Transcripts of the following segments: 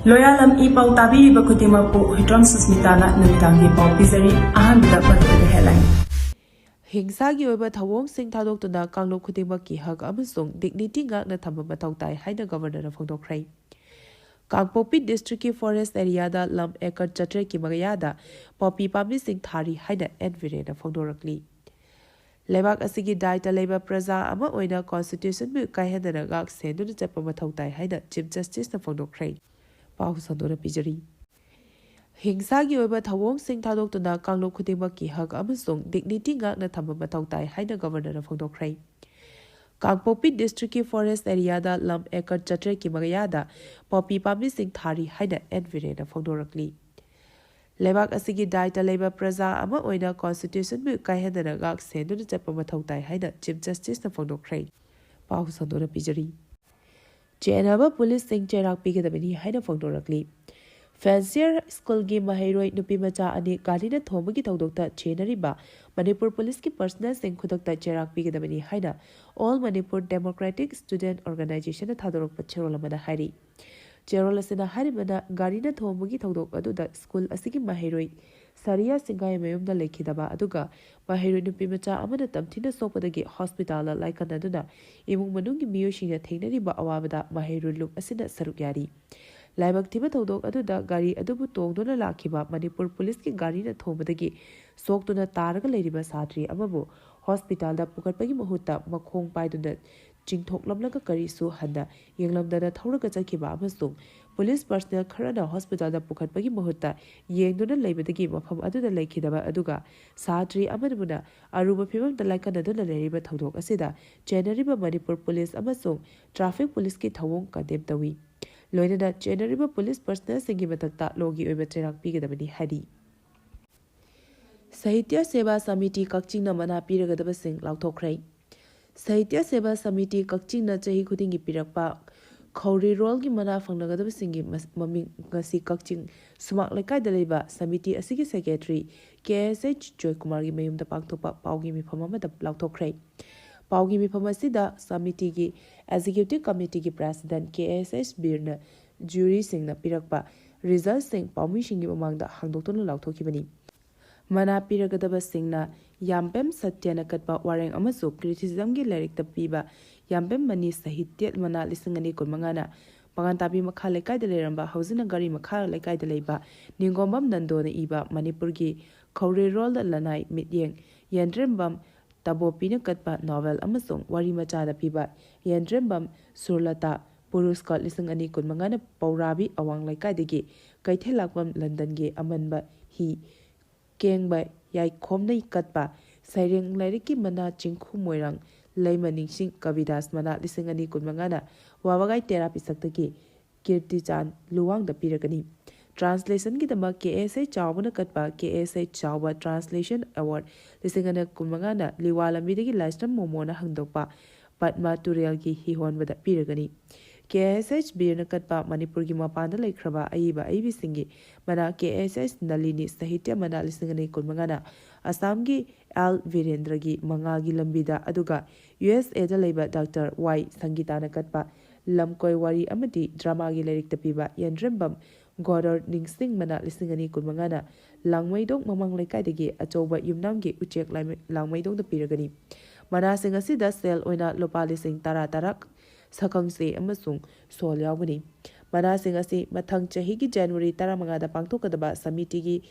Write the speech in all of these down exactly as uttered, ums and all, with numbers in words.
ꯂꯣꯌꯥꯂꯝ E ꯄꯥꯎ ꯇꯥꯕꯤꯔꯤꯕ ꯈꯨꯗꯤꯡꯃꯛꯄꯨ ꯍꯨꯏꯗ꯭ꯔꯣꯝ ꯁꯨꯁꯃꯤꯇꯥꯅ ꯅꯨꯃꯤꯗꯥꯡꯒꯤ ꯄꯥꯎ ꯄꯤꯖꯔꯤ꯫ ꯑꯍꯥꯟꯕꯗ ꯄꯟꯊꯨꯡꯗ ꯍꯦꯠꯂꯥꯏꯟ꯫ ꯍꯤꯡꯁꯥꯒꯤ ꯑꯣꯏꯕ ꯊꯧꯑꯣꯡꯁꯤꯡ ꯊꯥꯗꯣꯛꯇꯨꯅ ꯀꯥꯡꯂꯨꯞ ꯈꯨꯗꯤꯡꯃꯛꯀꯤ ꯍꯛ ꯑꯃꯁꯨꯡ ꯗꯤꯒꯅꯤꯇꯤ ꯉꯥꯛꯅ ꯊꯝꯕ ꯃꯊꯧ ꯇꯥꯏ ꯍꯥꯏꯅ ꯒꯚꯔꯅꯔꯅ ꯐꯣꯡꯗꯣꯛꯈ꯭ꯔꯦ꯫ ꯀꯥꯡꯄꯣꯛꯄꯤ ꯗꯤꯁꯇ꯭ꯔꯤꯛꯀꯤ ꯐꯣꯔꯦꯁ꯭ꯠ ꯑꯦꯔꯤꯌꯥꯗ ꯂꯝ ꯑꯦꯀꯔ ꯆꯥꯇ꯭ꯔꯦꯠꯀꯤ ꯃꯌꯥꯗ ꯄꯣꯄꯤ ꯄꯥꯝꯕꯤꯁꯤꯡ ꯊꯥꯔꯤ ꯍꯥꯏꯅ ꯑꯦꯟ ꯕꯤꯔꯦꯟꯅ ꯐꯣꯡꯗꯣꯔꯛꯂꯤ꯫ ꯂꯩꯕꯥꯛ ꯑꯁꯤꯒꯤ ꯗꯥꯏꯇ ꯂꯩꯕ ꯄ꯭ꯔꯖꯥ ꯑꯃ ꯑꯣꯏꯅ ꯀꯣꯟꯁꯇꯤꯇ꯭ꯌꯨꯁꯟꯕꯨ ꯀꯥꯏꯍꯟꯗꯅ ꯉꯥꯛ ꯁꯦꯟꯗꯨꯅ ꯆꯠꯄ ꯃꯊꯧ ꯇꯥꯏ ꯍꯥꯏꯅ ꯆꯤꯐ ꯖꯁꯇꯤꯁꯅ ꯐꯣꯡꯗꯣꯛꯈ꯭ꯔꯦ꯫ ꯄꯥꯎ ꯁꯟꯗꯣꯛꯅ ꯄꯤꯖꯔꯤ꯫ ꯍꯤꯡꯁꯥꯒꯤ ꯑꯣꯏꯕ ꯊꯧꯑꯣꯡꯁꯤꯡ ꯊꯥꯗꯣꯛꯇꯨꯅ ꯀꯥꯡꯂꯨꯞ ꯈꯨꯗꯤꯡꯃꯛꯀꯤ ꯍꯛ ꯑꯃꯁꯨꯡ ꯗꯤꯒꯅꯤꯇꯤ ꯉꯥꯛꯅ ꯊꯝꯕ ꯃꯊꯧ ꯇꯥꯏ ꯍꯥꯏꯅ ꯒꯚꯔꯅꯔꯅ ꯐꯣꯡꯗꯣꯛꯈ꯭ꯔꯦ꯫ ꯀꯥꯡꯄꯣꯛꯄꯤ ꯗꯤꯁꯇ꯭ꯔꯤꯛꯀꯤ ꯐꯣꯔꯦꯁ꯭ꯠ ꯑꯦꯔꯤꯌꯥꯗ ꯂꯝ ꯑꯦꯀꯔ ꯆꯥꯇ꯭ꯔꯦꯠꯀꯤ ꯃꯌꯥꯗ ꯄꯣꯄꯤ ꯄꯥꯝꯕꯤꯁꯤꯡ ꯊꯥꯔꯤ ꯍꯥꯏꯅ ꯑꯦꯟ ꯕꯤꯔꯦꯟꯅ ꯐꯣꯡꯗꯣꯔꯛꯂꯤ꯫ ꯂꯩꯕꯥꯛ ꯑꯁꯤꯒꯤ ꯗꯥꯏꯇ ꯂꯩꯕ ꯄ꯭ꯔꯖꯥ ꯑꯃ ꯑꯣꯏꯅ ꯀꯣꯟꯁꯇꯤꯇ꯭ꯌꯨꯁꯟꯕꯨ ꯀꯥꯏꯍꯟꯗꯅ ꯉꯥꯛ ꯁꯦꯟꯗꯨꯅ ꯆꯠꯄ ꯃꯊꯧ ꯇꯥꯏ ꯍꯥꯏꯅ ꯆꯤꯐ ꯖꯁꯇꯤꯁꯅ ꯐꯣꯡꯗꯣꯛꯈ꯭ꯔꯦ꯫ ꯄꯥꯎ ꯁꯟꯗꯣꯛꯅ ꯄꯤꯖꯔꯤ꯫ ꯆꯦꯟꯅꯕ ꯄꯨꯂꯤꯁꯁꯤꯡ ꯆꯩꯔꯥꯛ ꯄꯤꯒꯗꯕꯅꯤ ꯍꯥꯏꯅ ꯐꯣꯡꯗꯣꯔꯛꯂꯤ꯫ ꯐꯦꯟꯁꯤꯌꯔ ꯁ꯭ꯀꯨꯜꯒꯤ ꯃꯍꯩꯔꯣꯏ ꯅꯨꯄꯤ ꯃꯆꯥ ꯑꯅꯤ ꯒꯥꯔꯤꯅ ꯊꯣꯝꯕꯒꯤ ꯊꯧꯗꯣꯛꯇ ꯆꯦꯟꯅꯔꯤꯕ ꯃꯅꯤꯄꯨꯔ ꯄꯨꯂꯤꯁꯀꯤ ꯄꯔꯁꯅꯦꯜꯁꯤꯡ ꯈꯨꯗꯛꯇ ꯆꯩꯔꯥꯛ ꯄꯤꯒꯗꯕꯅꯤ ꯍꯥꯏꯅ ꯑꯣꯜ ꯃꯅꯤꯄꯨꯔ ꯗꯦꯃꯣꯀ꯭ꯔꯦꯇꯤꯛ ꯁ꯭ꯇꯨꯗꯦꯟꯠ ꯑꯣꯔꯒꯅꯥꯏꯖꯦꯁꯟꯅ ꯊꯥꯗꯣꯔꯛꯄ ꯆꯦꯔꯣꯜ ꯑꯃꯗ ꯍꯥꯏꯔꯤ꯫ ꯆꯦꯔꯣꯜ ꯑꯁꯤꯅ ꯍꯥꯏꯔꯤꯕꯅ ꯒꯥꯔꯤꯅ ꯊꯣꯝꯕꯒꯤ ꯊꯧꯗꯣꯛ ꯑꯗꯨꯗ ꯁ꯭ꯀꯨꯜ ꯑꯁꯤꯒꯤ ꯃꯍꯩꯔꯣꯏ ꯁꯔꯤꯌꯥ ꯁꯤꯡꯒꯥꯏ ꯃꯌꯨꯝꯗ ꯂꯩꯈꯤꯗꯕ ꯑꯗꯨꯒ ꯃꯍꯩꯔꯣꯏ ꯅꯨꯄꯤ ꯃꯆꯥ ꯑꯃꯅ ꯇꯝꯊꯤꯅ ꯁꯣꯛꯄꯗꯒꯤ ꯍꯣꯁꯄꯤꯇꯥꯜꯗ ꯂꯥꯏꯀꯠꯅꯗꯨꯅ ꯏꯃꯨꯡ ꯃꯅꯨꯡꯒꯤ ꯃꯤꯑꯣꯏꯁꯤꯡꯅ ꯊꯦꯡꯅꯔꯤꯕ ꯑꯋꯥꯕꯗ ꯃꯍꯩꯔꯣꯏ ꯂꯨꯞ ꯑꯁꯤꯅ ꯁꯔꯨꯛ ꯌꯥꯔꯤ꯫ ꯂꯥꯏꯕꯛ ꯊꯤꯕ ꯊꯧꯗꯣꯛ ꯑꯗꯨꯗ ꯒꯥꯔꯤ ꯑꯗꯨꯕꯨ ꯇꯣꯡꯗꯨꯅ ꯂꯥꯛꯈꯤꯕ ꯃꯅꯤꯄꯨꯔ ꯄꯨꯂꯤꯁꯀꯤ ꯒꯥꯔꯤꯅ ꯊꯣꯝꯕꯗꯒꯤ ꯁꯣꯛꯇꯨꯅ ꯇꯥꯔꯒ ꯂꯩꯔꯤꯕ ꯁꯥꯇ꯭ꯔꯤ ꯑꯃꯕꯨ ꯍꯣꯁꯄꯤꯇꯥꯜꯗ ꯄꯨꯈꯠꯄꯒꯤ ꯃꯍꯨꯠꯇ ꯃꯈꯣꯡ ꯄꯥꯏꯗꯨꯅ ꯆꯤꯡꯊꯣꯛꯂꯝꯂꯒ ꯀꯔꯤꯁꯨ ꯍꯟꯅ ꯌꯦꯡꯂꯝꯗꯅ ꯊꯧꯔꯒ ꯆꯠꯈꯤꯕ ꯑꯃꯁꯨꯡ ꯄꯨꯂꯤꯁ ꯄꯔꯁꯅꯦꯜ ꯈꯔꯅ ꯍꯣꯁꯄꯤꯇꯥꯜꯗ ꯄꯨꯈꯠꯄꯒꯤ ꯃꯍꯨꯠꯇ ꯌꯦꯡꯗꯨꯅ ꯂꯩꯕꯗꯒꯤ ꯃꯐꯝ ꯑꯗꯨꯗ ꯂꯩꯈꯤꯗꯕ ꯑꯗꯨꯒ ꯁꯥꯇ꯭ꯔꯤ ꯑꯃꯕꯨꯅ ꯑꯔꯨꯕ ꯐꯤꯚꯝꯗ ꯂꯥꯏꯀꯠꯅꯗꯨꯅ ꯂꯩꯔꯤꯕ ꯊꯧꯗꯣꯛ ꯑꯁꯤꯗ ꯆꯦꯟꯅꯔꯤꯕ ꯃꯅꯤꯄꯨꯔ ꯄꯨꯂꯤꯁ ꯑꯃꯁꯨꯡ ꯇ꯭ꯔꯥꯐꯤꯛ ꯄꯨꯂꯤꯁꯀꯤ ꯊꯧꯑꯣꯡ ꯀꯟꯗꯦꯝ ꯇꯧꯏ꯫ ꯂꯣꯏꯅꯅ ꯆꯦꯟꯅꯔꯤꯕ ꯄꯨꯂꯤꯁ ꯄꯔꯁꯅꯦꯜꯁꯤꯡꯒꯤ ꯃꯊꯛꯇ ꯂꯣꯒꯤ ꯑꯣꯏꯕ ꯆꯩꯔꯥꯛ ꯄꯤꯒꯗꯕꯅꯤ ꯍꯥꯏꯔꯤ꯫ ꯁꯥꯍꯤꯇ꯭ꯌ ꯁꯦꯕꯥ ꯁꯃꯤꯇꯤ ꯀꯛꯆꯤꯡꯅ ꯃꯅꯥ ꯄꯤꯔꯒꯗꯕꯁꯤꯡ ꯂꯥꯎꯊꯣꯛꯈ꯭ꯔꯦ꯫ ꯁꯥꯍꯤꯇ꯭ꯌ ꯁꯦꯕꯥ ꯁꯃꯤꯇꯤ ꯀꯛꯆꯤꯡꯅ ꯆꯍꯤ ꯈꯨꯗꯤꯡꯒꯤ ꯄꯤꯔꯛꯄ ꯈꯧꯔꯤꯔꯣꯜꯒꯤ ꯃꯅꯥ ꯐꯪꯂꯒꯗꯕꯁꯤꯡꯒꯤ ꯃꯁ-, ꯃꯃꯤꯡ ꯉꯁꯤ ꯀꯛꯆꯤꯡ ꯁꯨꯃꯥꯛ ꯂꯩꯀꯥꯏꯗ ꯂꯩꯕ ꯁꯃꯤꯇꯤ ꯑꯁꯤꯒꯤ ꯁꯦꯀ꯭ꯔꯦꯇꯔꯤ ꯀꯦ ꯑꯦꯁ ꯑꯩꯆ ꯖꯣꯏꯀꯨꯃꯥꯔꯒꯤ ꯃꯌꯨꯝꯗ ꯄꯥꯡꯊꯣꯛꯄ ꯄꯥꯎꯒꯤ ꯃꯤꯐꯝ ꯑꯃꯗ ꯂꯥꯎꯊꯣꯛꯈ꯭ꯔꯦ꯫ ꯄꯥꯎꯒꯤ ꯃꯤꯐꯝ ꯑꯁꯤꯗ ꯁꯃꯤꯇꯤꯒꯤ ꯑꯦꯛꯖꯤꯀ꯭ꯌꯨꯇꯤꯚ ꯀꯃꯤꯇꯤꯒꯤ ꯄ꯭ꯔꯦꯁꯤꯗꯦꯟꯠ ꯀꯦ ꯑꯦꯁ ꯑꯩꯆ ꯕꯤꯔꯅ ꯖ꯭ꯌꯨꯔꯤꯁꯤꯡꯅ ꯄꯤꯔꯛꯄ ꯔꯤꯖꯜꯁꯤꯡ ꯄꯥꯎꯃꯤꯁꯤꯡꯒꯤ ꯃꯃꯥꯡꯗ ꯍꯥꯡꯗꯣꯛꯇꯨꯅ ꯂꯥꯎꯊꯣꯛꯈꯤꯕꯅꯤ꯫ ꯃꯅꯥ ꯄꯤꯔꯒꯗꯕꯁꯤꯡꯅ ꯌꯥꯝꯕꯦꯝ ꯁꯇ꯭ꯌꯅ ꯀꯠꯄ ꯋꯥꯔꯦꯡ ꯑꯃꯁꯨꯡ ꯀ꯭ꯔꯤꯇꯤꯁꯤꯖꯝꯒꯤ ꯂꯥꯏꯔꯤꯛꯇ ꯄꯤꯕ ꯌꯥꯝꯕꯦꯝ ꯃꯅꯤ ꯁꯥꯍꯤꯇ꯭ꯌ ꯃꯅꯥ ꯂꯤꯁꯤꯡ ꯑꯅꯤ ꯀꯨꯟꯃꯉꯥꯅ ꯄꯥꯉꯟꯇꯥꯕꯤ ꯃꯈꯥ ꯂꯩꯀꯥꯏꯗ ꯂꯩꯔꯝꯕ, ꯍꯧꯖꯤꯛꯅ ꯒꯥꯔꯤ ꯃꯈꯥ ꯂꯩꯀꯥꯏꯗ ꯂꯩꯕ ꯅꯤꯡꯒꯣꯝꯕꯝ ꯅꯟꯗꯣꯅ ꯏꯕ ꯃꯅꯤꯄꯨꯔꯒꯤ ꯈꯧꯔꯤꯔꯣꯜꯗ ꯂꯅꯥꯏ ꯃꯤꯠꯌꯦꯡ, ꯌꯦꯟꯗ꯭ꯔꯦꯝꯕꯝ ꯇꯕꯣꯄꯤꯅ ꯀꯠꯄ ꯅꯣꯚꯦꯜ ꯑꯃꯁꯨꯡ ꯋꯥꯔꯤ ꯃꯆꯥꯗ ꯄꯤꯕ ꯌꯦꯟꯗ꯭ꯔꯦꯝꯕꯝ ꯁꯨꯔꯂꯇꯥ ꯄꯨꯔꯁꯀꯔ ꯂꯤꯁꯤꯡ ꯑꯅꯤ ꯀꯨꯟꯃꯉꯥꯅ ꯄꯧꯔꯥꯕꯤ ꯑꯋꯥꯡ ꯂꯩꯀꯥꯏꯗꯒꯤ ꯀꯩꯊꯦꯜ ꯂꯥꯛꯄꯝ ꯂꯟꯗꯟꯒꯤ ꯑꯃꯟꯕ ꯍꯤ ꯀꯦꯡꯕ ꯌꯥꯏꯈꯣꯝꯅ ꯀꯠꯄ ꯁꯩꯔꯦꯡ ꯂꯥꯏꯔꯤꯛꯀꯤ ꯃꯅꯥ ꯆꯤꯡꯈꯨ ꯃꯣꯏꯔꯥꯡ ꯂꯩꯃ ꯅꯤꯡꯁꯤꯡ ꯀꯕꯤꯗꯥꯁ ꯃꯅꯥ ꯂꯤꯁꯤꯡ ꯑꯅꯤ ꯀꯨꯟꯃꯉꯥꯅ ꯋꯥꯕꯒꯥꯏ ꯇꯦꯔꯥ ꯄꯤꯁꯛꯇꯒꯤ ꯀꯤꯔꯇꯤꯆꯥꯟ ꯂꯨꯋꯥꯡꯗ ꯄꯤꯔꯒꯅꯤ꯫ ꯇ꯭ꯔꯥꯟꯁꯂꯦꯁꯟꯒꯤꯗꯃꯛ ꯀꯦ ꯑꯦꯁ ꯑꯩꯆ ꯆꯥꯎꯕꯅ ꯀꯠꯄ ꯀꯦ ꯑꯦꯁ ꯑꯩꯆ ꯆꯥꯎꯕ ꯇ꯭ꯔꯥꯟꯁꯂꯦꯁꯟ ꯑꯦꯋꯥꯔꯗ ꯂꯤꯁꯤꯡ ꯑꯅꯤ ꯀꯨꯟꯃꯉꯥꯅ ꯂꯤꯋꯥ ꯂꯝꯕꯤꯗꯒꯤ ꯂꯥꯏꯁ꯭ꯔꯝ ꯃꯣꯃꯣꯅ ꯍꯪꯗꯣꯛꯄ ꯄꯗꯃ ꯇꯨꯔꯦꯜꯒꯤ ꯍꯤꯍꯣꯟꯕꯗ ꯄꯤꯔꯒꯅꯤ꯫ ꯀꯦ ꯑꯦꯁ ꯑꯩꯆ ꯕꯤꯔꯅ ꯀꯠꯄ ꯃꯅꯤꯄꯨꯔꯒꯤ ꯃꯄꯥꯟꯗ ꯂꯩꯈ꯭ꯔꯕ ꯑꯏꯕ ꯑꯏꯕꯤꯁꯤꯡꯒꯤ ꯃꯅꯥ ꯀꯦ ꯑꯦꯁ ꯑꯩꯆ ꯅꯂꯤꯅꯤ ꯁꯥꯍꯤꯇ꯭ꯌ ꯃꯅꯥ ꯂꯤꯁꯤꯡ ꯑꯅꯤ ꯀꯨꯟꯃꯉꯥꯅ ꯑꯁꯥꯝꯒꯤ ꯑꯦꯜ ꯕꯤꯔꯦꯟꯗ꯭ꯔꯒꯤ ꯃꯉꯥꯜꯒꯤ ꯂꯝꯕꯤꯗ, ꯑꯗꯨꯒ ꯌꯨ ꯑꯦꯁ ꯑꯦꯗ ꯂꯩꯕ ꯗꯥꯛꯇꯔ ꯋꯥꯏ ꯁꯪꯒꯤꯇꯥꯅ ꯀꯠꯄ ꯂꯝꯀꯣꯏ ꯋꯥꯔꯤ ꯑꯃꯗꯤ ꯗ꯭ꯔꯃꯥꯒꯤ ꯂꯥꯏꯔꯤꯛꯇ ꯄꯤꯕ ꯌꯦꯟꯗ꯭ꯔꯦꯝꯕꯝ ꯒꯣꯗꯣꯔ ꯅꯤꯡꯁꯤꯡ ꯃꯅꯥ ꯂꯤꯁꯤꯡ ꯑꯅꯤ ꯀꯨꯟꯃꯉꯥꯅ ꯂꯥꯡꯃꯩꯗꯣꯡ ꯃꯃꯥꯡ ꯂꯩꯀꯥꯏꯗꯒꯤ ꯑꯆꯧꯕ ꯌꯨꯝꯅꯥꯝꯒꯤ ꯎꯆꯦꯛ ꯂꯥꯏꯃ-, ꯂꯥꯡꯃꯩꯗꯣꯡꯗ ꯄꯤꯔꯒꯅꯤ꯫ ꯃꯅꯥꯁꯤꯡ ꯑꯁꯤꯗ ꯁꯦꯜ ꯑꯣꯏꯅ ꯂꯨꯄꯥ ꯂꯤꯁꯤꯡ ꯇꯔꯥ ꯇꯔꯥ, ꯁꯛꯈꯪꯆꯦ ꯑꯃꯁꯨꯡ ꯁꯣꯜ ꯌꯥꯎꯒꯅꯤ꯫ ꯃꯅꯥꯁꯤꯡ ꯑꯁꯤ ꯃꯊꯪ ꯆꯍꯤꯒꯤ ꯖꯅꯋꯥꯔꯤ ꯇꯔꯥꯃꯉꯥꯗ ꯄꯥꯡꯊꯣꯛꯀꯗꯕ ꯁꯃꯤꯇꯤꯒꯤ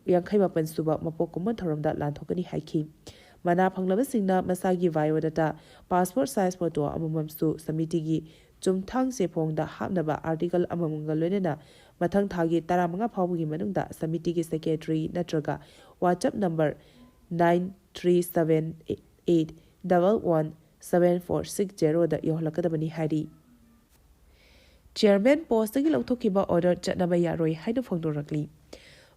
ꯌꯥꯡꯈꯩ ꯃꯥꯄꯟ ꯁꯨꯕ ꯃꯄꯣꯛ ꯀꯨꯝꯑꯣꯟ ꯊꯧꯔꯝꯗ ꯂꯥꯟꯊꯣꯛꯀꯅꯤ ꯍꯥꯏꯈꯤ꯫ ꯃꯅꯥ ꯐꯪꯂꯕꯁꯤꯡꯅ ꯃꯁꯥꯒꯤ ꯕꯥꯏꯑꯣꯗꯥꯇꯥ, ꯄꯥꯁꯄꯣꯔꯠ ꯁꯥꯏꯖ ꯐꯣꯇꯣ ꯑꯃꯃꯝꯁꯨ ꯁꯃꯤꯇꯤꯒꯤ ꯆꯨꯝꯊꯥꯡ ꯆꯦꯐꯣꯡꯗ ꯍꯥꯞꯅꯕ ꯑꯥꯔꯇꯤꯀꯜ ꯑꯃꯃꯝꯒ ꯂꯣꯏꯅꯅ ꯃꯊꯪ ꯊꯥꯒꯤ ꯇꯔꯥꯃꯉꯥ ꯐꯥꯎꯕꯒꯤ ꯃꯅꯨꯡꯗ ꯁꯃꯤꯇꯤꯒꯤ ꯁꯦꯀ꯭ꯔꯦꯇꯔꯤ ꯅꯠꯇ꯭ꯔꯒ WhatsApp number nine three seven eight double one seven four six zeroꯗ ꯌꯧꯍꯜꯂꯛꯀꯗꯕꯅꯤ ꯍꯥꯏꯔꯤ꯫ ꯆꯤꯌꯔꯃꯦꯟ ꯄꯣꯁꯇꯒꯤ ꯂꯧꯊꯣꯛꯈꯤꯕ ꯑꯣꯔꯗꯔ ꯆꯠꯅꯕ ꯌꯥꯔꯣꯏ ꯍꯥꯏꯅ ꯐꯣꯡꯗꯣꯔꯛꯂꯤ꯫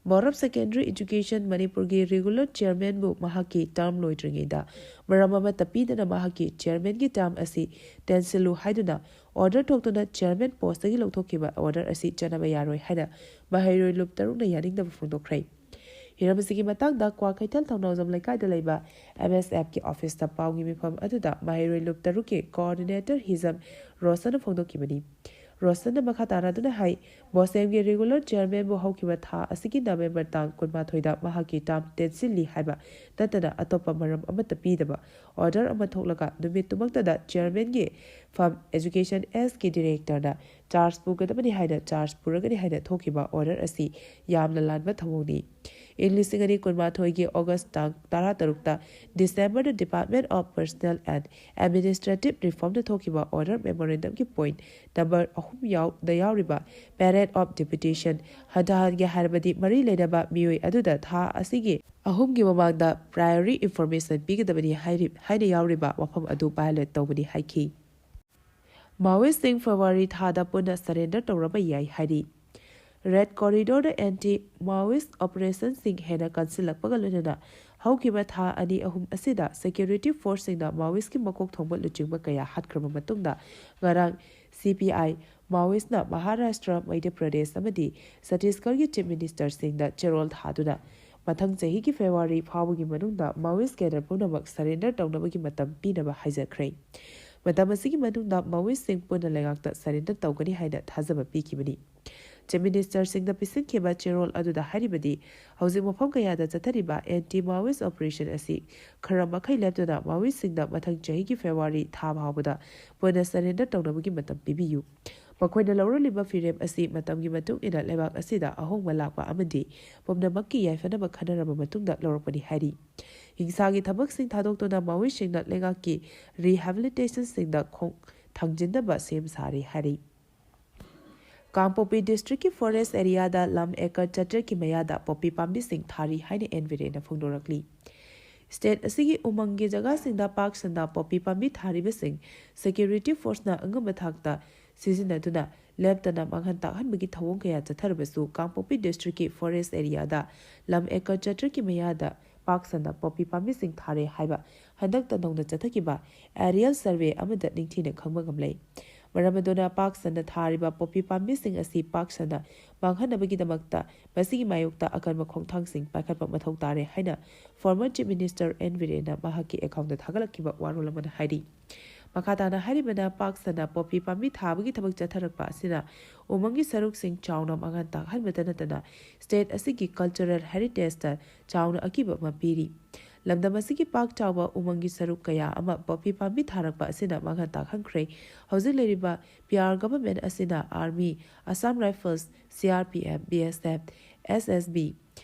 Board of Secondary Education ꯃꯅꯤꯄꯨꯔꯒꯤ ꯔꯤꯒꯨꯂꯔ ꯆꯤꯌꯔꯃꯦꯟꯕꯨ ꯃꯍꯥꯛꯀꯤ ꯇꯔꯝ ꯂꯣꯏꯗ꯭ꯔꯤꯉꯩꯗ ꯃꯔꯝ ꯑꯃꯠꯇ ꯄꯤꯗꯅ ꯃꯍꯥꯛꯀꯤ ꯆꯤꯌꯔꯃꯦꯟꯒꯤ ꯇꯔꯝ ꯑꯁꯤ ꯇꯦꯟꯁꯤꯜꯂꯨ ꯍꯥꯏꯗꯨꯅ ꯑꯣꯔꯗꯔ ꯊꯣꯛꯇꯨꯅ ꯆꯤꯌꯔꯃꯦꯟ ꯄꯣꯁꯇꯒꯤ ꯂꯧꯊꯣꯛꯈꯤꯕ ꯑꯣꯔꯗꯔ ꯑꯁꯤ ꯆꯠꯅꯕ ꯌꯥꯔꯣꯏ ꯍꯥꯏꯅ ꯃꯍꯩꯔꯣꯏ ꯂꯨꯞ ꯇꯔꯨꯛꯅ ꯌꯥꯅꯤꯡꯗꯕ ꯐꯣꯡꯗꯣꯛꯈ꯭ꯔꯦ꯫ ꯍꯤꯔꯝ ꯑꯁꯤꯒꯤ ꯃꯇꯥꯡꯗ ꯀ꯭ꯋꯥꯀꯩꯊꯦꯜ ꯊꯧꯅꯥꯎꯖꯝ ꯂꯩꯀꯥꯏꯗ ꯂꯩꯕ ꯑꯦꯝ ꯑꯦꯁ ꯑꯦꯐꯀꯤ ꯑꯣꯐꯤꯁꯇ ꯄꯥꯎꯒꯤ ꯃꯤꯐꯝ ꯑꯗꯨꯗ ꯃꯍꯩꯔꯣꯏ ꯂꯨꯞ ꯇꯔꯨꯛꯀꯤ ꯀꯣꯑꯣꯔꯗꯤꯅꯦꯇꯔ ꯍꯤꯖꯝ ꯔꯣꯁꯟꯅ ꯐꯣꯡꯗꯣꯛꯈꯤꯕꯅꯤ꯫ ꯔꯣꯁꯟꯅ ꯃꯈꯥ ꯇꯥꯔꯗꯨꯅ ꯍꯥꯏ, ꯕꯣꯁꯦꯝꯒꯤ regular chairmanꯕꯨ ꯍꯧꯈꯤꯕ ꯊꯥ ꯑꯁꯤꯒꯤ ꯅꯕꯦꯝꯕꯔ ꯇꯥꯡ ꯀꯨꯟꯃꯥꯊꯣꯏꯗ ꯃꯍꯥꯛꯀꯤ term ꯇꯦꯟꯁꯤꯜꯂꯤ ꯍꯥꯏꯕ ꯅꯠꯇꯅ ꯑꯇꯣꯞꯄ ꯃꯔꯝ ꯑꯃꯠꯇ ꯄꯤꯗꯕ order ꯑꯃ ꯊꯣꯛꯂꯒ ꯅꯨꯃꯤꯠꯇꯨꯃꯛꯇꯗ chairmanꯒꯤ firm Education Sꯒꯤ directorꯅ charge ꯄꯨꯒꯗꯕꯅꯤ ꯍꯥꯏꯅ charge ꯄꯨꯔꯒꯅꯤ ꯍꯥꯏꯅ ꯊꯣꯛꯈꯤꯕ order ꯑꯁꯤ ꯌꯥꯝꯅ ꯂꯥꯟꯕ ꯊꯧꯑꯣꯡꯅꯤ꯫ ꯏꯪ ꯂꯤꯁꯤꯡ ꯑꯅꯤ ꯀꯨꯟꯃꯥꯊꯣꯏꯒꯤ August ꯇꯥꯡ ꯇꯔꯥꯇꯔꯨꯛꯇ Decemberꯗ Department of Personnel and Administrative Reformꯅ ꯊꯣꯛꯈꯤꯕ order memorandumꯒꯤ point number ꯑꯍꯨꯝꯗ ꯌꯥꯎꯔꯤꯕ period of deputation ꯍꯟꯊꯍꯟꯒꯦ ꯍꯥꯏꯔꯕꯗꯤ ꯃꯔꯤ ꯂꯩꯅꯕ ꯃꯤꯑꯣꯏ ꯑꯗꯨꯗ ꯊꯥ ꯑꯁꯤꯒꯤ ꯑꯍꯨꯝꯒꯤ ꯃꯃꯥꯡꯗ prior information ꯄꯤꯒꯗꯕꯅꯤ ꯍꯥꯏꯔꯤ-, ꯍꯥꯏꯅ ꯌꯥꯎꯔꯤꯕ ꯋꯥꯐꯝ ꯑꯗꯨ violate ꯇꯧꯕꯅꯤ ꯍꯥꯏꯈꯤ꯫ Maoistꯁꯤꯡ February ꯊꯥꯗ ꯄꯨꯟꯅ surrender ꯇꯧꯔꯕ ꯌꯥꯏ ꯍꯥꯏꯔꯤ꯫ Red Corridorꯗ anti Maoist operationꯁꯤꯡ ꯍꯦꯟꯅ ꯀꯟꯁꯤꯜꯂꯛꯄꯒ ꯂꯣꯏꯅꯅ ꯍꯧꯈꯤꯕ ꯊꯥ ꯑꯅꯤ ꯑꯍꯨꯝ ꯑꯁꯤꯗ security forceꯁꯤꯡꯅ Maoistꯀꯤ ꯃꯀꯣꯛ ꯊꯣꯡꯕ ꯂꯨꯆꯤꯡꯕ ꯀꯌꯥ ꯍꯥꯠꯈ꯭ꯔꯕ ꯃꯇꯨꯡꯗ ꯉꯔꯥꯡ CPI Maoistꯅ Maharashtra, Madhya Pradesh ꯑꯃꯗꯤ Chhattisgarhꯒꯤ Chief Ministerꯁꯤꯡꯗ ꯆꯦꯔꯣꯜ ꯊꯥꯗꯨꯅ ꯃꯊꯪ ꯆꯍꯤꯒꯤ February ꯐꯥꯎꯕꯒꯤ ꯃꯅꯨꯡꯗ Maoist cadre ꯄꯨꯝꯅꯃꯛ surrender ꯇꯧꯅꯕꯒꯤ ꯃꯇꯝ ꯄꯤꯅꯕ ꯍꯥꯏꯖꯈ꯭ꯔꯦ꯫ ꯃꯇꯝ ꯑꯁꯤꯒꯤ ꯃꯅꯨꯡꯗ Maoistꯁꯤꯡ ꯄꯨꯟꯅ ꯂꯩꯉꯥꯛꯇ surrender ꯇꯧꯒꯅꯤ ꯍꯥꯏꯅ ꯊꯥꯖꯕ ꯄꯤꯈꯤꯕꯅꯤ꯫ Chief Ministerꯁꯤꯡꯗ ꯄꯤꯁꯤꯟꯈꯤꯕ ꯆꯦꯔꯣꯜ ꯑꯗꯨꯗ ꯍꯥꯏꯔꯤꯕꯗꯤ, ꯍꯧꯖꯤꯛ ꯃꯐꯝ ꯀꯌꯥꯗ ꯆꯠꯊꯔꯤꯕ anti Maoist operation ꯑꯁꯤ ꯈꯔ ꯃꯈꯩ ꯂꯦꯞꯇꯨꯅ Maoistꯁꯤꯡꯗ ꯃꯊꯪ ꯆꯍꯤꯒꯤ February ꯊꯥ ꯐꯥꯎꯕꯗ ꯄꯨꯟꯅ surrender ꯇꯧꯅꯕꯒꯤ ꯃꯇꯝ ꯄꯤꯕꯤꯌꯨ꯫ ꯃꯈꯣꯏꯅ ꯂꯧꯔꯛꯂꯤꯕ ꯐꯤꯔꯦꯞ ꯑꯁꯤ ꯃꯇꯝꯒꯤ ꯃꯇꯨꯡ ꯏꯟꯅ ꯂꯩꯕꯥꯛ ꯑꯁꯤꯗ ꯑꯍꯣꯡꯕ ꯂꯥꯛꯄ ꯑꯃꯗꯤ ꯄꯨꯝꯅꯃꯛꯀꯤ ꯌꯥꯏꯐꯅꯕ ꯈꯟꯅꯔꯕ ꯃꯇꯨꯡꯗ ꯂꯧꯔꯛꯄꯅꯤ ꯍꯥꯏꯔꯤ꯫ ꯍꯤꯡꯁꯥꯒꯤ ꯊꯕꯛꯁꯤꯡ ꯊꯥꯗꯣꯛꯇꯨꯅ Maoistꯁꯤꯡꯅ ꯂꯩꯉꯥꯛꯀꯤ rehabilitationꯁꯤꯡꯗ ꯈꯣꯡ ꯊꯥꯡꯖꯤꯟꯅꯕ ꯁꯦꯝ ꯁꯥꯔꯤ ꯍꯥꯏꯔꯤ꯫ ꯀꯥꯡꯄꯣꯛꯄꯤ districtꯀꯤ forest areaꯗ ꯂꯝ acre ꯆꯥꯇ꯭ꯔꯦꯠꯀꯤ ꯃꯌꯥꯗ ꯄꯣꯄꯤ ꯄꯥꯝꯕꯤꯁꯤꯡ ꯊꯥꯔꯤ ꯍꯥꯏꯅ ꯑꯦꯟ ꯕꯤꯔꯦꯟꯅ ꯐꯣꯡꯗꯣꯔꯛꯂꯤ꯫ State ꯑꯁꯤꯒꯤ ꯎꯃꯪꯒꯤ ꯖꯒꯥꯁꯤꯡꯗ ꯄꯥꯛ ꯁꯟꯅ ꯄꯣꯄꯤ ꯄꯥꯝꯕꯤ ꯊꯥꯔꯤꯕꯁꯤꯡ security forceꯅ ꯑꯉꯝꯕ ꯊꯥꯛꯇ ꯁꯤꯖꯤꯟꯅꯗꯨꯅ ꯂꯦꯞꯇꯅ ꯃꯥꯡꯍꯟ ꯇꯥꯛꯍꯟꯕꯒꯤ ꯊꯧꯑꯣꯡ ꯀꯌꯥ ꯆꯠꯊꯔꯕꯁꯨ, ꯀꯥꯡꯄꯣꯛꯄꯤ districtꯀꯤ forest areaꯗ ꯂꯝ acre ꯆꯥꯇ꯭ꯔꯦꯠꯀꯤ ꯃꯌꯥꯗ ꯄꯥꯛ ꯁꯟꯅ ꯄꯣꯄꯤ ꯄꯥꯝꯕꯤꯁꯤꯡ ꯊꯥꯔꯦ ꯍꯥꯏꯕ ꯍꯟꯗꯛꯇ ꯅꯧꯅ ꯆꯠꯊꯈꯤꯕ aerial survey ꯑꯃꯗ ꯅꯤꯡꯊꯤꯅ ꯈꯪꯕ ꯉꯝꯂꯦ꯫ ꯃꯔꯝ ꯑꯗꯨꯅ ꯄꯥꯛ ꯁꯟꯅ ꯊꯥꯔꯤꯕ ꯄꯣꯄꯤ ꯄꯥꯝꯕꯤꯁꯤꯡ ꯑꯁꯤ ꯄꯥꯛ ꯁꯟꯅ ꯃꯥꯡꯍꯟꯅꯕꯒꯤꯗꯃꯛꯇ ꯃꯁꯤꯒꯤ ꯃꯥꯌꯣꯛꯇ ꯑꯀꯟꯕ ꯈꯣꯡꯊꯥꯡꯁꯤꯡ ꯄꯥꯏꯈꯠꯄ ꯃꯊꯧ ꯇꯥꯔꯦ ꯍꯥꯏꯅ former Chief Minister ꯑꯦꯟ ꯕꯤꯔꯦꯟꯅ ꯃꯍꯥꯛꯀꯤ accountꯇ ꯊꯥꯒꯠꯂꯛꯈꯤꯕ ꯋꯥꯔꯣꯜ ꯑꯃꯅ ꯍꯥꯏꯔꯤ꯫ ꯃꯈꯥ ꯇꯥꯅ ꯍꯥꯏꯔꯤꯕꯅ ꯄꯥꯛ ꯁꯟꯅ ꯄꯣꯄꯤ ꯄꯥꯝꯕꯤ ꯊꯥꯕꯒꯤ ꯊꯕꯛ ꯆꯠꯊꯔꯛꯄ ꯑꯁꯤꯅ ꯎꯃꯪꯒꯤ ꯁꯔꯨꯛꯁꯤꯡ ꯆꯥꯎꯅ ꯃꯥꯡꯍꯟ ꯇꯥꯛꯍꯟꯕꯇ ꯅꯠꯇꯅ state ꯑꯁꯤꯒꯤ cultural heritage ꯇ ꯆꯥꯎꯅ ꯑꯀꯤꯕ ꯑꯃ ꯄꯤꯔꯤ꯫ ꯂꯝꯗꯝ ꯑꯁꯤꯒꯤ ꯄꯥꯛ ꯆꯥꯎꯕ ꯎꯃꯪꯒꯤ ꯁꯔꯨꯛ ꯀꯌꯥ ꯑꯃ ꯄꯣꯄꯤ ꯄꯥꯝꯕꯤ ꯊꯥꯔꯛꯄ ꯑꯁꯤꯅ ꯃꯥꯡꯍꯟ ꯇꯥꯛꯍꯟꯈ꯭ꯔꯦ꯫ ꯍꯧꯖꯤꯛ ꯂꯩꯔꯤꯕ P R government ꯑꯁꯤꯅ Army, Assam Rifles, C R P F, B S F, S S B,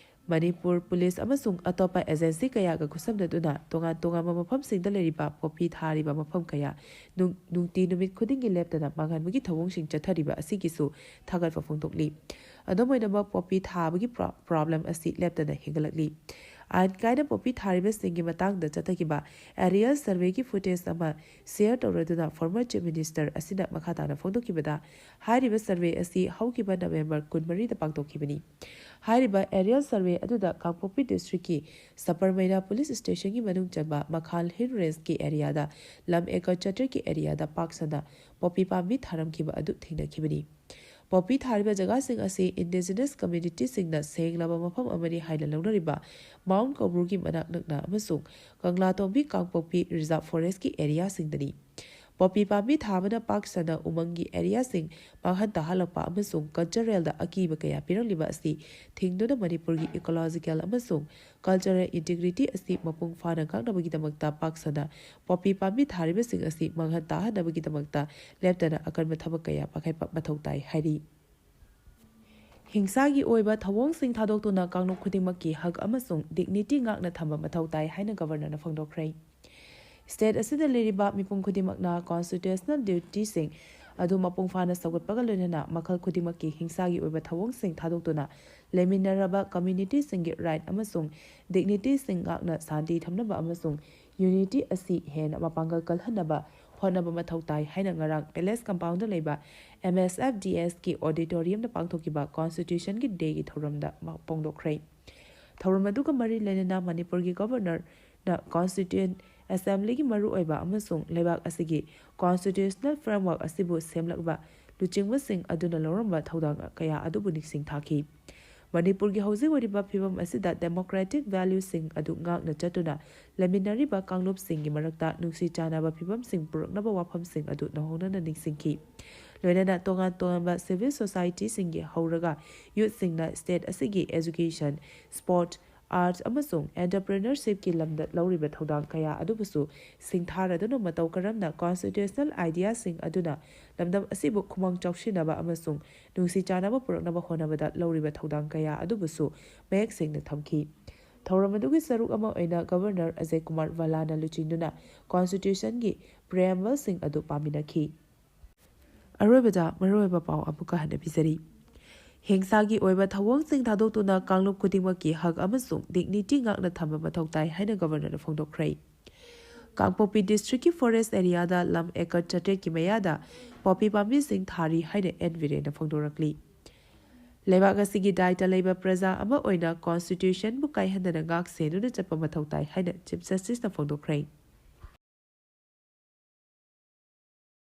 Manipur police ꯑꯃꯁꯨꯡ ꯑꯇꯣꯞꯄ agency ꯀꯌꯥꯒ ꯈꯨꯠꯁꯝꯅꯗꯨꯅ ꯇꯣꯉꯥꯟ ꯇꯣꯉꯥꯟꯕ ꯃꯐꯝꯁꯤꯡꯗ ꯂꯩꯔꯤꯕ ꯄꯣꯄꯤ ꯊꯥꯔꯤꯕ ꯃꯐꯝ ꯀꯌꯥ ꯅꯨꯡ-, ꯅꯨꯡꯇꯤ ꯅꯨꯃꯤꯠ ꯈꯨꯗꯤꯡꯒꯤ ꯂꯦꯞꯇꯅ ꯃꯥꯡꯍꯟꯕꯒꯤ ꯊꯧꯑꯣꯡꯁꯤꯡ ꯆꯠꯊꯔꯤꯕ ꯑꯁꯤꯒꯤꯁꯨ ꯊꯥꯒꯠꯄ ꯐꯣꯡꯗꯣꯛꯂꯤ꯫ ꯑꯗꯨꯝ ꯑꯣꯏꯅꯃꯛ, ꯄꯣꯄꯤ ꯊꯥꯕꯒꯤ ꯄ꯭ꯔꯣ-, problem ꯑꯁꯤ ꯂꯦꯞꯇꯅ ꯍꯦꯟꯒꯠꯂꯛꯂꯤ꯫ ꯑꯥꯏꯟ ꯀꯥꯏꯅ ꯄꯣꯄꯤ ꯊꯥꯔꯤꯕꯁꯤꯡꯒꯤ ꯃꯇꯥꯡꯗ ꯆꯠꯊꯈꯤꯕ aerial survey ꯒꯤ footage ꯑꯃ share ꯇꯧꯔꯗꯨꯅ former Chief Minister ꯑꯁꯤꯅ ꯃꯈꯥ ꯇꯥꯅ ꯐꯣꯡꯗꯣꯛꯈꯤꯕꯗ, ꯍꯥꯏꯔꯤꯕ survey ꯑꯁꯤ ꯍꯧꯈꯤꯕ November ꯀꯨꯟꯃꯔꯤꯗ ꯄꯥꯡꯊꯣꯛꯈꯤꯕꯅꯤ꯫ ꯍꯥꯏꯔꯤꯕ aerial survey ꯑꯗꯨꯗ ꯀꯥꯡꯄꯣꯛꯄꯤ district ꯀꯤ ꯁꯄꯔꯃꯩꯅꯥ police station ꯒꯤ ꯃꯅꯨꯡ ꯆꯟꯕ ꯃꯈꯥꯜ Hill Range ꯀꯤ area ꯗ ꯂꯝ acre ꯆꯥꯇ꯭ꯔꯦꯠ ꯀꯤ area ꯗ ꯄꯥꯛ ꯁꯟꯅ ꯄꯣꯄꯤ ꯄꯥꯝꯕꯤ ꯊꯥꯔꯝꯈꯤꯕ ꯑꯗꯨ ꯊꯦꯡꯅꯈꯤꯕꯅꯤ꯫ ꯄꯣꯄꯤ ꯊꯥꯔꯤꯕ ꯖꯒꯥꯁꯤꯡ ꯑꯁꯤ indigenous community ꯁꯤꯡꯅ ꯁꯦꯡꯂꯕ ꯃꯐꯝ ꯑꯃꯅꯤ ꯍꯥꯏꯅ ꯂꯧꯅꯔꯤꯕ Mount ꯀꯧꯕ꯭ꯔꯨꯒꯤ ꯃꯅꯥꯛ ꯅꯛꯅ ꯑꯃꯁꯨꯡ ꯀꯪꯂꯥꯇꯣꯡꯕꯤ ꯀꯥꯡꯄꯣꯛꯄꯤ reserve forest ꯀꯤ area ꯁꯤꯡꯗꯅꯤ꯫ ꯄꯣꯄꯤ ꯄꯥꯝꯕꯤ ꯊꯥꯕꯅ ꯄꯥꯛ ꯁꯟꯅ ꯎꯃꯪꯒꯤ area ꯁꯤꯡ ꯃꯥꯡꯍꯟ ꯇꯥꯍꯜꯂꯛꯄ ꯑꯃꯁꯨꯡ cultural ꯗ ꯑꯀꯤꯕ ꯀꯌꯥ ꯄꯤꯔꯛꯂꯤꯕ ꯑꯁꯤ ꯊꯤꯡꯗꯨꯅ ꯃꯅꯤꯄꯨꯔꯒꯤ ecological ꯑꯃꯁꯨꯡ cultural integrity ꯑꯁꯤ ꯃꯄꯨꯡ ꯐꯥꯅ ꯉꯥꯛꯅꯕꯒꯤꯗꯃꯛꯇ ꯄꯥꯛ ꯁꯟꯅ ꯄꯣꯄꯤ ꯄꯥꯝꯕꯤ ꯊꯥꯔꯤꯕꯁꯤꯡ ꯑꯁꯤ ꯃꯥꯡꯍꯟ ꯇꯥꯍꯟꯅꯕꯒꯤꯗꯃꯛꯇ ꯂꯦꯞꯇꯅ ꯑꯀꯟꯕ ꯊꯕꯛ ꯀꯌꯥ ꯄꯥꯏꯈꯠꯄ ꯃꯊꯧ ꯇꯥꯏ ꯍꯥꯏꯔꯤ꯫ ꯍꯤꯡꯁꯥꯒꯤ ꯑꯣꯏꯕ ꯊꯧꯑꯣꯡꯁꯤꯡ ꯊꯥꯗꯣꯛꯇꯨꯅ ꯀꯥꯡꯂꯨꯞ ꯈꯨꯗꯤꯡꯃꯛꯀꯤ ꯍꯛ ꯑꯃꯁꯨꯡ dignity ꯉꯥꯛꯅ ꯊꯝꯕ ꯃꯊꯧ ꯇꯥꯏ ꯍꯥꯏꯅ Governor ꯅ ꯐꯣꯡꯗꯣꯛꯈ꯭ꯔꯦ꯫ State ꯑꯁꯤꯗ ꯂꯩꯔꯤꯕ ꯃꯤꯄꯨꯝ ꯈꯨꯗꯤꯡꯃꯛꯅ constitutional duty ꯁꯤꯡ ꯑꯗꯨ ꯃꯄꯨꯡ ꯐꯥꯅ ꯁꯧꯒꯠꯄꯒ ꯂꯣꯏꯅꯅ ꯃꯈꯜ ꯈꯨꯗꯤꯡꯃꯛꯀꯤ ꯍꯤꯡꯁꯥꯒꯤ ꯑꯣꯏꯕ ꯊꯧꯑꯣꯡꯁꯤꯡ ꯊꯥꯗꯣꯛꯇꯨꯅ ꯂꯩꯃꯤꯟꯅꯔꯕ community ꯁꯤꯡꯒꯤ right ꯑꯃꯁꯨꯡ dignity ꯁꯤꯡ ꯉꯥꯛꯅ ꯁꯥꯟꯇꯤ ꯊꯝꯅꯕ ꯑꯃꯁꯨꯡ unity ꯑꯁꯤ ꯍꯦꯟꯅ ꯃꯄꯥꯡꯒꯜ ꯀꯜꯍꯟꯅꯕ ꯍꯣꯠꯅꯕ ꯃꯊꯧ ꯇꯥꯏ ꯍꯥꯏꯅ ꯉꯔꯥꯡ Palace Compound ꯗ ꯂꯩꯕ M S F D S ꯀꯤ auditorium ꯗ ꯄꯥꯡꯊꯣꯛꯈꯤꯕ Constitution ꯒꯤ Day ꯒꯤ ꯊꯧꯔꯝꯗ ꯃ-, ꯐꯣꯡꯗꯣꯛꯈ꯭ꯔꯦ꯫ ꯊꯧꯔꯝ ꯑꯗꯨꯒ ꯃꯔꯤ ꯂꯩꯅꯅ ꯃꯅꯤꯄꯨꯔꯒꯤ Governor ꯅ Constituent Assembly ꯒꯤ ꯃꯔꯨꯑꯣꯏꯕ ꯑꯃꯁꯨꯡ ꯂꯩꯕꯥꯛ ꯑꯁꯤꯒꯤ constitutional framework ꯑꯁꯤꯕꯨ ꯁꯦꯝꯂꯛꯄ ꯂꯨꯆꯤꯡꯕꯁꯤꯡ ꯑꯗꯨꯅ ꯂꯧꯔꯝꯕ ꯊꯧꯗꯥꯡ ꯀꯌꯥ ꯑꯗꯨꯕꯨ ꯅꯤꯡꯁꯤꯡ ꯊꯥꯈꯤ꯫ ꯃꯅꯤꯄꯨꯔꯒꯤ ꯍꯧꯖꯤꯛ ꯑꯣꯏꯔꯤꯕ ꯐꯤꯕꯝ ꯑꯁꯤꯗ democratic valueꯁꯤꯡ ꯑꯗꯨ ꯉꯥꯛꯅ ꯆꯠꯇꯨꯅ ꯂꯩꯃꯤꯟꯅꯔꯤꯕ ꯀꯥꯡꯂꯨꯞꯁꯤꯡꯒꯤ ꯃꯔꯛꯇ ꯅꯨꯡꯁꯤ ꯆꯥꯟꯅꯕ ꯐꯤꯕꯝꯁꯤꯡ ꯄꯨꯔꯛꯅꯕ ꯋꯥꯐꯝꯁꯤꯡ ꯑꯗꯨ ꯅꯧꯍꯧꯅꯅ ꯅꯤꯡꯁꯤꯡꯈꯤ꯫ ꯂꯣꯏꯅꯅ ꯇꯣꯉꯥꯟ ꯇꯣꯉꯥꯟꯕ civil societyꯁꯤꯡꯒꯤ ꯍꯧꯔꯒ youthꯁꯤꯡꯅ state ꯑꯁꯤꯒꯤ education, sport, arts ꯑꯃꯁꯨꯡ entrepreneurshipꯀꯤ ꯂꯝꯗ ꯂꯧꯔꯤꯕ ꯊꯧꯗꯥꯡ ꯀꯌꯥ ꯑꯗꯨꯕꯨꯁꯨ ꯁꯤꯡꯊꯥꯔꯗꯨꯅ ꯃꯇꯧ ꯀꯔꯝꯅ constitutional ideaꯁꯤꯡ ꯑꯗꯨꯅ ꯂꯝꯗꯝ ꯑꯁꯤꯕꯨ ꯈꯨꯃꯥꯡ ꯆꯥꯎꯁꯤꯟꯅꯕ ꯑꯃꯁꯨꯡ ꯅꯨꯡꯁꯤ ꯆꯥꯟꯅꯕ ꯄꯨꯔꯛꯅꯕ ꯍꯣꯠꯅꯕꯗ ꯂꯧꯔꯤꯕ ꯊꯧꯗꯥꯡ ꯀꯌꯥ ꯑꯗꯨꯕꯨꯁꯨ ꯃꯌꯦꯛ ꯁꯦꯡꯅ ꯊꯝꯈꯤ꯫ ꯊꯧꯔꯝ ꯑꯗꯨꯒꯤ ꯁꯔꯨꯛ ꯑꯃ ꯑꯣꯏꯅ Governor ꯑꯖꯌ ꯀꯨꯃꯥꯔ ꯚꯜꯂꯥꯅ ꯂꯨꯆꯤꯡꯗꯨꯅ constitutionꯒꯤ preambleꯁꯤꯡ ꯑꯗꯨ ꯄꯥꯃꯤꯟꯅꯈꯤ꯫ ꯑꯔꯣꯏꯕꯗ ꯃꯔꯨꯑꯣꯏꯕ ꯄꯥꯎ ꯑꯃꯨꯛꯀ ꯍꯟꯅ ꯄꯤꯖꯔꯤ꯫ ꯍꯤꯡꯁꯥꯒꯤ ꯑꯣꯏꯕ ꯊꯧꯑꯣꯡꯁꯤꯡ ꯊꯥꯗꯣꯛꯇꯨꯅ ꯀꯥꯡꯂꯨꯞ ꯈꯨꯗꯤꯡꯃꯛꯀꯤ ꯍꯛ ꯑꯃꯁꯨꯡ dignity ꯉꯥꯛꯅ ꯊꯝꯕ ꯃꯊꯧ ꯇꯥꯏ ꯍꯥꯏꯅ Governorꯅ ꯐꯣꯡꯗꯣꯛꯈ꯭ꯔꯦ꯫ ꯀꯥꯡꯄꯣꯛꯄꯤ districtꯀꯤ forest areaꯗ ꯂꯝ acre ꯆꯥꯇ꯭ꯔꯦꯠꯀꯤ ꯃꯌꯥꯗ ꯄꯣꯄꯤ ꯄꯥꯝꯕꯤꯁꯤꯡ ꯊꯥꯔꯤ ꯍꯥꯏꯅ ꯑꯦꯟ ꯕꯤꯔꯦꯟꯅ ꯐꯣꯡꯗꯣꯔꯛꯂꯤ꯫ ꯂꯩꯕꯥꯛ ꯑꯁꯤꯒꯤ ꯗꯥꯏꯇ ꯂꯩꯕ ꯄ꯭ꯔꯖꯥ ꯑꯃ ꯑꯣꯏꯅ constitutionꯕꯨ ꯀꯥꯏꯍꯟꯗꯅ ꯉꯥꯛ ꯁꯦꯟꯗꯨꯅ ꯆꯠꯄ ꯃꯊꯧ ꯇꯥꯏ ꯍꯥꯏꯅ Chief Justiceꯅ ꯐꯣꯡꯗꯣꯛꯈ꯭ꯔꯦ꯫